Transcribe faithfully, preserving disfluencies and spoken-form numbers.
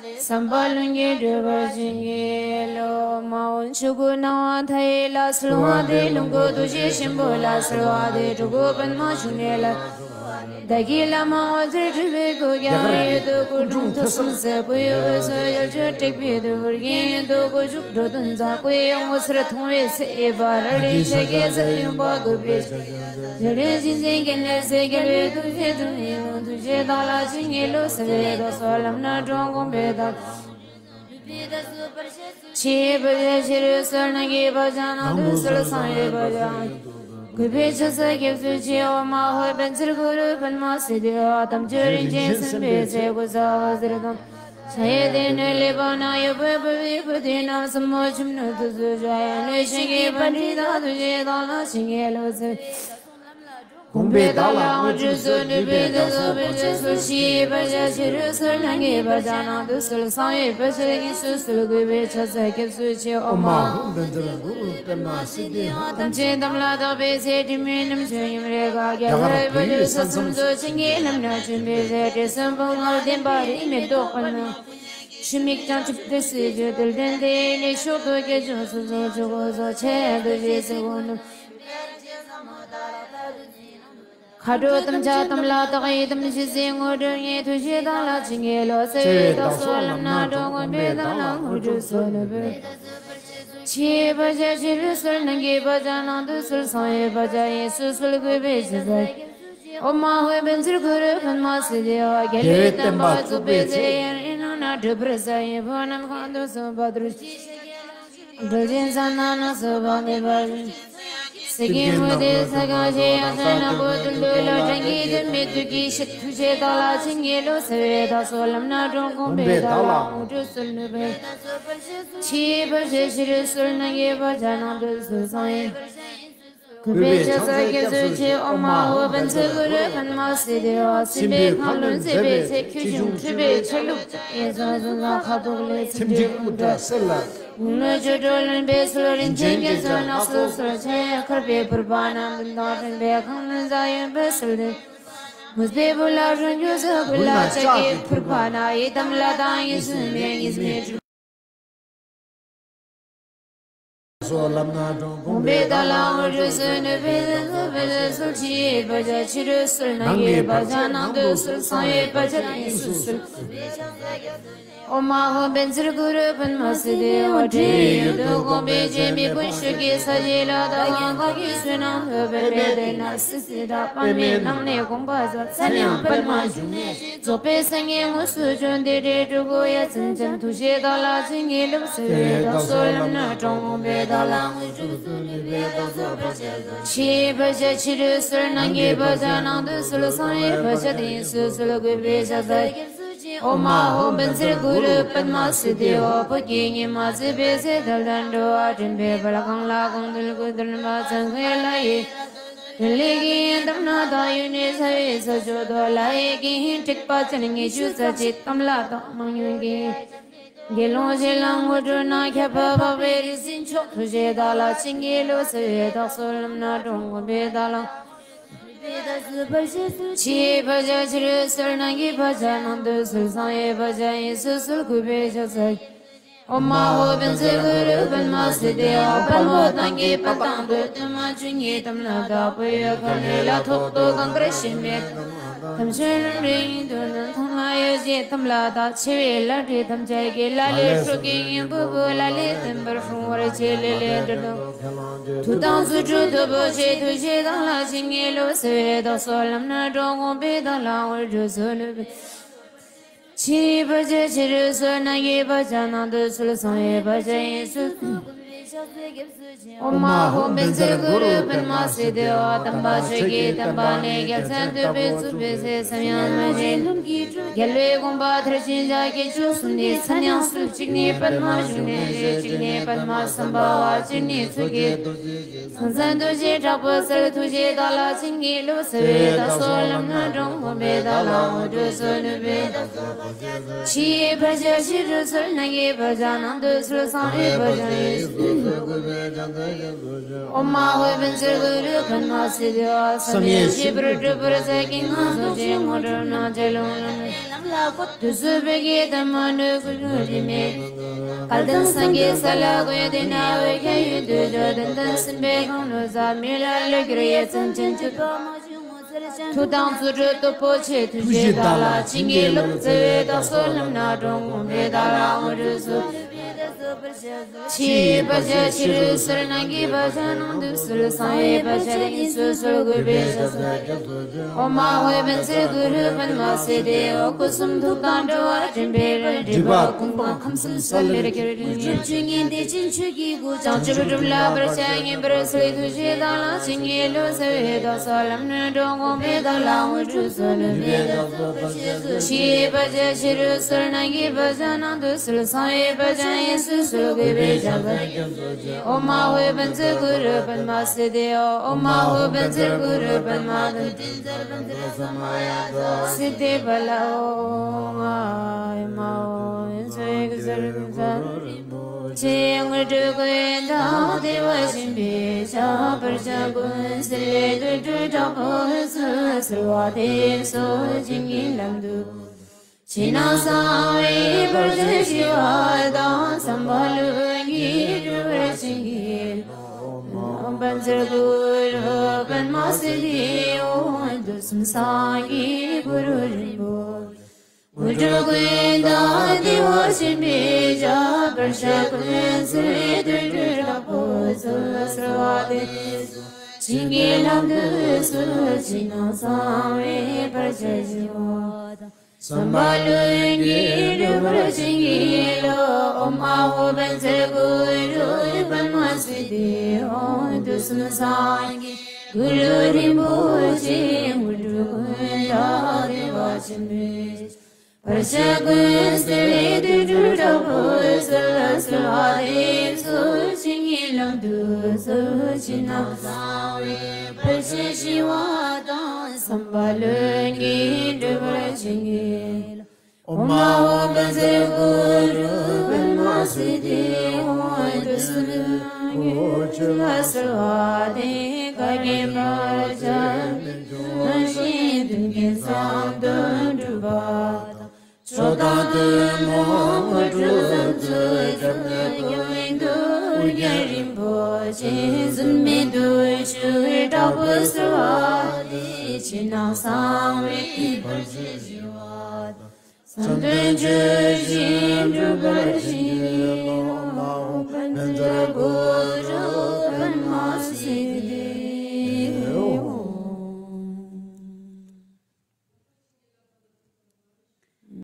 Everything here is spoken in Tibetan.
བསམ་པ་ལྷུན་གྱིས་གྲུབ་པར་བྱིན་གྱིས་རློབས། མ་འོངས་ཆོས་སྐུ་སྣང་བ་མཐའ་ཡས་ལ། གསོལ་བ་འདེབས། ལོངས་སྐུ་རྡོ་རྗེ་ཆེན་པོ་ལ། གསོལ་བ་འདེབས། སྤྲུལ་སྐུ་པདྨ་འབྱུང་གནས་ལ། བདག་གིས་བླ་མ་དབང་ཕྱུག་སྤྲུལ་པའི་སྐུ། རྒྱ་གར་ཡུལ་དུ་སྐུ་འཁྲུངས་ཐུགས་གསུམ་གསལ། བོད་ཡུལ་དབུས་སུ་ཡུལ་ལྗོངས་དྲེགས་པའི་དུས། ཨོ་རྒྱན་ཡུལ་དུ་སྐུ་བཞུགས་འགྲོ་དོན་མཛད། སྐུ་ཡི་ངོ་མཚར་མཐོང་བའི་ཚེ། ཡེ་ཤེས་རལ་གྲིའི་ཞལ་གྱི་ས་ཡོམ་པ་གུས་པས་ཕྱག་འཚལ། རྗེ་རིན་ཆེན་གྱི་ལྷ་སྲས་རྒྱལ་བའི་ཐུགས་རྗེ་དྲུང་ནས། ཐུགས་རྗེ་བདག་ལ་བྱིན་གྱིས་རློབས་ཟེར་བའི་དག་སོ་ལམ་སྣ་དྲོངས་དགོངས་པའི་བདག་ཆོས་ཀྱི་ཕྱག་རྒྱ་ཕྱི་རོལ་གསོལ། ནང་གི་ཕྱག་རྒྱ་ནང་དུ་གསོལ། གསང་བའི་ཕྱག་རྒྱ་གུས་པས་ཕྱག་འཚལ་སྐྱབས་སུ་མཆི། ཨོཾ་ཨཱཿཧོ། བཛྲ་གུ་རུ་པདྨ་སིདྡྷི་ཧཱུྃ། དམ་ཆོས་རིན་ཆེན་གསུམ་པའི་ཚོགས། ཀུན་བཟང་འོད་ཟེར་དང་། ཕྱག་གཡས་སྡེ་སྣོད་ཀླད་པ་ན། གཡོན་པས་བུམ་པའི་སྐུ་སྟེང་ན། གསུམ་པོ་ཆུ་སྣོད་དུ་བཟུང་བཞག་ཡང་ལེགས་བྱིན་གྱིས་པཎྜི་ཏ་ཐུགས་རྗེས་བདག་ལ་བྱིན་གྱིས་རློབས་ཟེར། དགོངས་པས་བདག་ལ་དངོས་གྲུབ་སྩོལ། ནུས་པས་བདག་སོགས་བར་ཆད་སོལ། ཕྱི་ཡི་ཕྱག་རྒྱ་ཕྱི་རོལ་གསོལ། ནང་གི་ཕྱག་རྒྱ་ནང་དུ་གསོལ། གསང་བའི་ཕྱག་རྒྱ་དབྱིངས་སུ་གསོལ། གུས་པས་ཕྱག་འཚལ་སྐྱབས་སུ་མཆི། ཨོཾ་ཨཱཿཧཱུྃ་བཛྲ་གུ་རུ་པདྨ་སིདྡྷི་ཧཱུྃ། ཐམས་ཅད་དམ་ལ་བཏགས་པའི་ཚེ། དྲི་མེད་རྣམ་དཔྱོད་ཉམས་རེ་དགའ། རྒྱ་གར་བོད་ཡུལ་ས་མཚམས་སུ། བྱིན་གྱིས་བརླབས་ནས་བྱོན་པའི་ཚེ། དྲི་བསུང་བུང་བ་ལྡན་པ་རིས་མེད་ཏོག་པར་སྣང་། ཆུ་མིག་བྱང་ཆུབ་ཏུ་སྲིད་རྒྱུད་དུ་ལྡན་ཏེ། ནི་མཆོག་ཏུ་དགེ་སྦྱོར་སོ་སོར་ཆོས་སྐུ་སོགས་ཆེ་རྡོ་རྗེ་སེ་གོལ་གནོན། མཁའ་འགྲོ་དམ་ཅན་དམ་ལ་བཏགས། ཡི་དམ་ཆོས་སྲིད་དངོས་གྲུབ་བརྙེས། ཐུགས་རྗེས་བདག་ལ་བྱིན་གྱིས་རློབས་ཟེར་བའི་དག་སོ་ལམ་སྣ་དྲོངས་དགོངས་པས་བདག་ལ་དངོས་གྲུབ་སྩོལ། ཕྱི་ཡི་ཕྱག་རྒྱ་ཕྱི་རོལ་གསོལ། ནང་གི་ཕྱག་རྒྱ་ནང་དུ་གསོལ། གསང་བའི་ཕྱག་རྒྱ་དབྱིངས་སུ་གསོལ། གུས་པས་ཕྱག་འཚལ། ཨོཾ་ཨཱཿཧཱུྃ་བཛྲ་གུ་རུ་པདྨ་སིདྡྷི་ཧཱུྃ། རྒྱལ་བའི་བསྟན་པ་བཙུགས་པའི་ཚེ། ཡུན་རིང་ནགས་ན་གྲུབ་པར་གསལ། ཡུལ་ཕྱོགས་ནམ་མཁའ་མཐོ་སུ་བ་དུར་གྱི། གྲུ་ཆེན་ས་ན་ནགས་སུ་བ་མེད་པ། སེང་གེ་མུ་ཏིག་ས་གང་ཞིང་། ཡང་ས་ནག་པོ་རྡུལ་དུ་ལ། སྤྲིན་གྱི་དུར་མེ་དུས་ཀྱི་ཕྱིར། ཐུགས་རྗེས་བདག་ལ་བྱིན་གྱིས་རློབས་ཟེར་བའི་དག་སོ་ལམ་སྣ་དྲོངས་དགོངས་པས་བདག་ལ་དངོས་གྲུབ་སྩོལ། ནུས་པས་ཕྱི་ཡི་ཕྱག་རྒྱ་ཕྱི་རོལ་གསོལ། ནང་གི་ཕྱག་རྒྱ་ནང་དུ་གསོལ། གསང་བའི་གུས་པས་ཕྱག་འཚལ་སྐྱབས་སུ་མཆི། ཨོཾ་ཨཱཿཧཱུྃ་བཛྲ་གུ་རུ་པདྨ་སིདྡྷི་ཧཱུྃ། སྲིད་པའི་འཁོར་ལོ་མཛད་པའི་ཚེ། ཆོས་སྐྱོང་ཁྲོས་པའི་ཆ་ལུགས་ཀྱང་། གཡས་བཟུང་གཟུགས་བཟང་ཁ་དོག་ལེགས། ཚེམས་ཅན་དབུ་སྐྲ་སེར་ལ་སོགས། དགུང་ལོ་བཅུ་དྲུག་ལོན་པའི་ཚུལ། རིན་ཆེན་གྱི་མཚོ་ནགས་སུ་གསོལ། ཆར་ཡང་མཁར་པའི་ཕུར་པ་ན། འདམ་དང་སྤྲིན་པའི་ཁང་བློན་ས་ཡོམ་པ་སོལ་ཏེ། མུན་པའི་བུ་ལ་རང་རྒྱུད་སོགས། བུ་ལ་ལྕགས་ཀྱི་ཕུར་པ་ན། ཡི་དམ་ལྷ་དང་དབྱིངས་སུ་མེད། གཉིས་མེད་སྤྲུལ་སོགས་ལམ་སྣ་དྲོངས་དགོངས་པས་བདག་ལ་དངོས་གྲུབ་སྩོལ། ནུས་པས་བདག་སོགས་བར་ཆད་སོལ། ཕྱི་ཡི་ཕྱག་རྒྱ་ཕྱི་རོལ་གསོལ། ནང་གི་ཕྱག་རྒྱ་ནང་དུ་གསོལ། གསང་བའི་ཕྱག་རྒྱ་དབྱིངས་སུ་གསོལ། ཨོཾ་ཨཱཿཧཱུྃ་བཛྲ་གུ་རུ་པདྨ་སིདྡྷི་ཧཱུྃ། འཕྲིན་ཡུལ་དུ་དགོངས་པའི་སྤྱན་མིག་དཔུང་ཤུགས་ཀྱིས་ས་གཞི་ལ་དྭངས། གང་གི་བསོད་ནམས་ཐོབ་པའི་དཔལ་དེ་ན། སྲིད་ཞི་དྲག་པ་མེད་ནང་ནས་དགོངས་པ་རྫོགས། མཚན་ཡང་པདྨ་འབྱུང་གནས་ཞེས། རྫོགས་པའི་སངས་རྒྱས་དངོས་སུ་བྱོན། དེ་འདྲའི་སྤྲུལ་སྐུ་ཡ་མཚན་ཅན། ཐུགས་རྗེས་བདག་ལ་བྱིན་གྱིས་རློབས་ཟེར་བའི་དག་སོ་ལམ་སྣ་དྲོངས་དགོངས་པས་བདག་ལ་དངོས་གྲུབ་སྩོལ། ཕྱི་ཡི་ཕྱག་རྒྱ་ཕྱི་རོལ་གསོལ། ནང་གི་ཕྱག་རྒྱ་ནང་དུ་གསོལ། གསང་བའི་ཕྱག་རྒྱ་དབྱིངས་སུ་གསོལ། གུས་པས་ཕྱག་འཚལ། ཨོཾ་ཨཱཿཧཱུྃ་བཛྲ་གུ་རུ་པདྨ་སིདྡྷི་ཧཱུྃ། བོད་ཀྱི་ཉི་མ་ཚེས་པའི་ཚེ་དལ་དང་འགྲོ་བ་འདྲེན་པའི་དཔལ། གང་ལ་གང་འདུལ་ཀུན་འདུལ་མ། ཚངས་དབྱངས་ལྷ་ཡི་འཕྲིན་ལས་ཀྱི་དམ་སྣ་དག། ཡུལ་ནི་ས་བའི་ས་ཕྱོགས་དུ། ལྷ་ཡི་དགེ་འདུན་དྲེགས་པ་ཅན། ཉི་ཤུ་རྩ་གཅིག་དམ་ལ་བཏགས་མང་ཉུང་གི། དགེ་སློང་བཞི་ལ་དངོས་གྲུབ་གནང་། ཁྱབ་པ་འཕགས་པའི་རིགས་ཀྱི་མཆོག། ཐུགས་རྗེས་བདག་ལ་བྱིན་གྱིས་རློབས་ཟེར་བའི་དག་སོ་ལམ་སྣ་དྲོངས་དགོངས་པས་བདག་ལ། ཕྱི་ཡི་ཕྱག་རྒྱ་ཕྱི་རོལ་གསོལ། ནང་གི་ཕྱག་རྒྱ་ནང་དུ་གསོལ། གསང་བའི་ཕྱག་རྒྱ་དབྱིངས་སུ་གསོལ། གུས་པས་ཕྱག་འཚལ། ཨོཾ་ཨཱཿཧཱུྃ་བཛྲ་གུ་རུ་པདྨ་སིདྡྷི་ཧཱུྃ། དཔལ་མོ་ཏང་གི་དཔལ་ཐང་དུ། བདུད་དམག་བཅུ་གཉིས་དམ་ལ་བཏགས། བོད་ཡུལ་ཁ་ལས་ལ། ཐོག་ཏུ་གངས་དཀར་ཞིང་པའི་དམ་ཤུལ་རིང་དུ་ནི། ཐང་ལྷ་ཡུལ་གྱི་དམ་ལ་བཏགས། ཆེ་བའི་ལྷ་འདྲེ་ཐམས་ཅད་ཀྱིས། ལ་ལས་སྲོག་གི་གཉེན་པོ་བོས། ལ་ལས་བསྟན་པར་སྲུང་བར་བྱེད། ལས་ལས་འདྲེ་གདོན། མཐུ་དང་རྫུ་འཕྲུལ་དོད་པོ་ཆེ། ཐུགས་རྗེས་བདག་ལ་བྱིན་གྱིས་རློབས་ཟེར་བའི་དག་སོ་ལམ་སྣ་དྲོངས་དགོངས་པས་བདག་ལ་དངོས་གྲུབ་སྩོལ། ཕྱི་ཡི་ཕྱག་རྒྱ་ཕྱི་རོལ་གསོལ། ནང་གི་ཕྱག་རྒྱ་ནང་དུ་གསོལ། གསང་བའི་ཕྱག་རྒྱ་དབྱིངས་སུ། ཨོཾ་ཨཱཿཧཱུྃ་བཛྲ་གུ་རུ་པདྨ་སིདྡྷི་ཧཱུྃ། དམ་པ་ཆོས་ཀྱི་བསྟན་པ་ནི། རྒྱལ་མཚན་བསྟོད་པའི་གཙུག་ཕུད་ཚེ། འཇམ་དབྱངས་རིན་ཆེན་ལྷུན་གྱིས་གྲུབ། རྒྱལ་བའི་དགོངས་པ་མཐར་ཕྱིན་ཕྱག་རྒྱ་བཅུ་གསུམ་འདི། མཚན་ཡང་ཚུལ་གཅིག་ནི་པདྨ་འབྱུང་གནས་ཞེས། གཅིག་ནི་པདྨ་སམྦྷ་ཝ། གཅིག་ནི་མཚོ་སྐྱེས་རྡོ་རྗེ། ཟང་ཟིང་རྡོ་རྗེ་དྲག་པོ་གསལ། ཐུགས་རྗེས་བདག་ལ་བྱིན་གྱིས་རློབས་ཟེར་བའི་དག་སོ་ལམ་སྣ་དྲོངས་དགོངས་པས་བདག་ལ་དངོས་གྲུབ་སྩོལ། ནུས་པས་ཕྱི་ཡི་ཕྱག་རྒྱ་ཕྱི་རོལ་གསོལ། ནང་གི་ཕྱག་རྒྱ་ནང་དུ་གསོལ། གསང་བའི་ཕྱག་རྒྱ་དབྱིངས་སུ་གསོལ། ཨོཾ་ཨཱཿཧཱུྃ་བཛྲ་གུ་རུ་པདྨ་སིདྡྷི་ཧཱུྃ། བསམ་ཡས་བཞི་པར་གྲུབ་པར་མཛད། ཀུན་དགའ་རྫོགས་བྱེད་དངོས་གྲུབ་སྣང་བྱེད་ལུང་ལུང་ནས། དུས་སུ་བོད་ཀྱི་དམ་མ་ནུ་ཀུན་ལུ་རིམ་མེད། སྐལ་ལྡན་སངས་རྒྱས་ས་ལ་ཀུན་ཏེ་ན་འོད་ཁྱད་ཡོད་དུ་འགྲོ། དོན་དམ་སེམས་དཔའི་གང་ལུ་ཟ་མི་ལ་ལུ་གྱུར་ཡེ་ཚན་ཅན་གྱི་ཐུགས་དང་རྫུ་འཕྲུལ་སྟོབས་པོ་ཆེ། ཐུགས་རྗེ་བདག་ལ་བྱིན་གྱིས་རློབས། བརྩེ་བའི་བདག་སོགས་ལམ་སྣ་དྲོངས། གོང་འཕེལ་བདག་ལ་དངོས་གྲུབ་སྩོལ། ཕྱི་ཡི་བར་ཆད་ཕྱི་རུ་སོལ། ནང་གི་བར་ཆད་ནང་དུ་སོལ། གསང་བའི་བར་ཆད་དབྱིངས་སུ་སོལ། གུས་པས་ཕྱག་འཚལ་སྐྱབས་སུ་མཆི། ཨོཾ་ཨཱཿཧཱུྃ་བཛྲ་གུ་རུ་པདྨ་སིདྡྷི། འོད་སྐུ་གསུང་ཐུགས་དང་འགྲོ་བ་འདྲེན་པའི་དཔལ། སྒྲིབ་པ་ཀུན་སྤངས་ཁམས་གསུམ་སེལ་བའི་རྒྱལ། ཆོས་ཉིད་བདེ་ཆེན་ཆོས་ཀྱི་སྐུ། བྱང་ཆུབ་སྒྲུབ་ལ་བར་ཆད་ངན་པར་སེལ། ཐུགས་རྗེ་བདག་ལ་བྱིན་གྱིས་རློབས། བརྩེ་བའི་བདག་སོགས་ལམ་སྣ་དྲོངས། གོང་འཕེལ་བདག་ལ་དངོས་གྲུབ་སྩོལ། ཕྱི་ཡི་བར་ཆད་ཕྱི་རུ་སོལ། ནང་གི་བར་ཆད་ནང་དུ་སོལ། གསང་བའི་བར་ཆད་དབྱིངས་སུ་སོལ། གུས་པས་ཕྱག་འཚལ་སྐྱབས་སུ་མཆི། ཨོཾ་ཨཱཿཧཱུྃ་བཛྲ་གུ་རུ་པདྨ་སིདྡྷི། ཨོཾ་ཨཱཿཧཱུྃ་བཛྲ་གུ་རུ་པདྨ་སིདྡྷི། སིདྡྷི་ཕ་ལ་ཨོཾ་ཨཱཿཧཱུྃ་ཨཱཿཧཱུྃ་ཨོཾ་ཨཱཿཧཱུྃ་ཨོཾ་ཨཱཿཧཱུྃ། ཆོས་དངོས་གྲུབ་ཀུན་བདག་བདེ་བ་ཆེན་པོའི་ཞབས། བར་ཆད་ཀུན་སེལ་བའི་དུད་འགྲོ་དྲག་པོ་སོགས། གསོལ་བ་འདེབས་སོ་བྱིན་གྱིས་བརླབ་ཏུ། ཕྱི་ནང་གསང་བའི་བར་ཆད་ཞི་བ་དང་། བསམ་པ་ལྷུན་གྱིས་འགྲུབ་པར་བྱིན་གྱིས་རློབས། ཨོཾ་བཛྲ་གུ་རུ་པདྨ་སིདྡྷི་ཧཱུྃ། དུས་གསུམ་སངས་རྒྱས་གུ་རུ་རིན་པོ་ཆེ། དངོས་གྲུབ་ཀུན་བདག་བདེ་བ་ཆེན་པོའི་ཞབས། བར་ཆད་ཀུན་སེལ་བའི་དུད་འགྲོ་དྲག་པོ་སོགས། གསོལ་བ་འདེབས་སོ་བྱིན་གྱིས་བརླབ་ཏུ་གསོལ། ཕྱི་ནང་གསང་བའི་བར་ཆད་ཞི་བ་དང་། བསམ་པ་ལྷུན་གྱིས་འགྲུབ་པར་བྱིན་གྱིས་རློབས། ཨོཾ་ཨཱཿཧཱུྃ་བཛྲ་གུ་རུ་པདྨ་སིདྡྷི་ཧཱུྃ། དུས་གསུམ་སངས་རྒྱས་གུ་རུ་རིན་པོ་ཆེ། དངོས་གྲུབ་ཀུན་བདག་བདེ་བ་ཆེན་པོའི། བར་ཆད་ཀུན་སེལ་བའི་དུད་འགྲོ་དྲག་པོ་སོགས། གསོལ་བ་འདེབས་སོ་བྱིན་གྱིས་བརླབ་ཏུ་གསོལ། ཕྱི་ནང་གསང་བའི་བར་ཆད་ཞི་བ་དང་། བསམ་པ་ལྷུན་གྱིས་འགྲུབ་པར་བྱིན་གྱིས་རློབས། ཨོཾ་ཨཱཿཧཱུྃ་བཛྲ་གུ་རུ་པདྨ་སིདྡྷི་ཧཱུྃ། དུས་གསུམ་དངོས་གྲུབ་ཆོས་ལ་གསོལ་བ་འདེབས། འགལ་རྐྱེན་བར་ཆད་ཞི་བ་དང་། མཐུན་རྐྱེན་བསམ་དོན་འགྲུབ་པ་དང་། མཆོག་དང་ཐུན་མོང་དངོས་གྲུབ་བཟང་པོ་ཁྱབ་བརྡལ་ཀུན་འདུས་ཨོ་རྒྱན་རིན་པོ་ཆེ། འཛད་མེད་བདུད་ཕྱོགས་དྲག་པོ་སོལ་བ་འདེབས། ཕྱི་ནང་གསང་བའི་བར་ཆད་ཞི་བ་དང་། བསམ་དོན་ཇི་བཞིན་འགྲུབ་པར་བྱིན་གྱིས་རློབས། ཨོཾ་ཨཱཿཧཱུྃ་བཛྲ་གུ་རུ།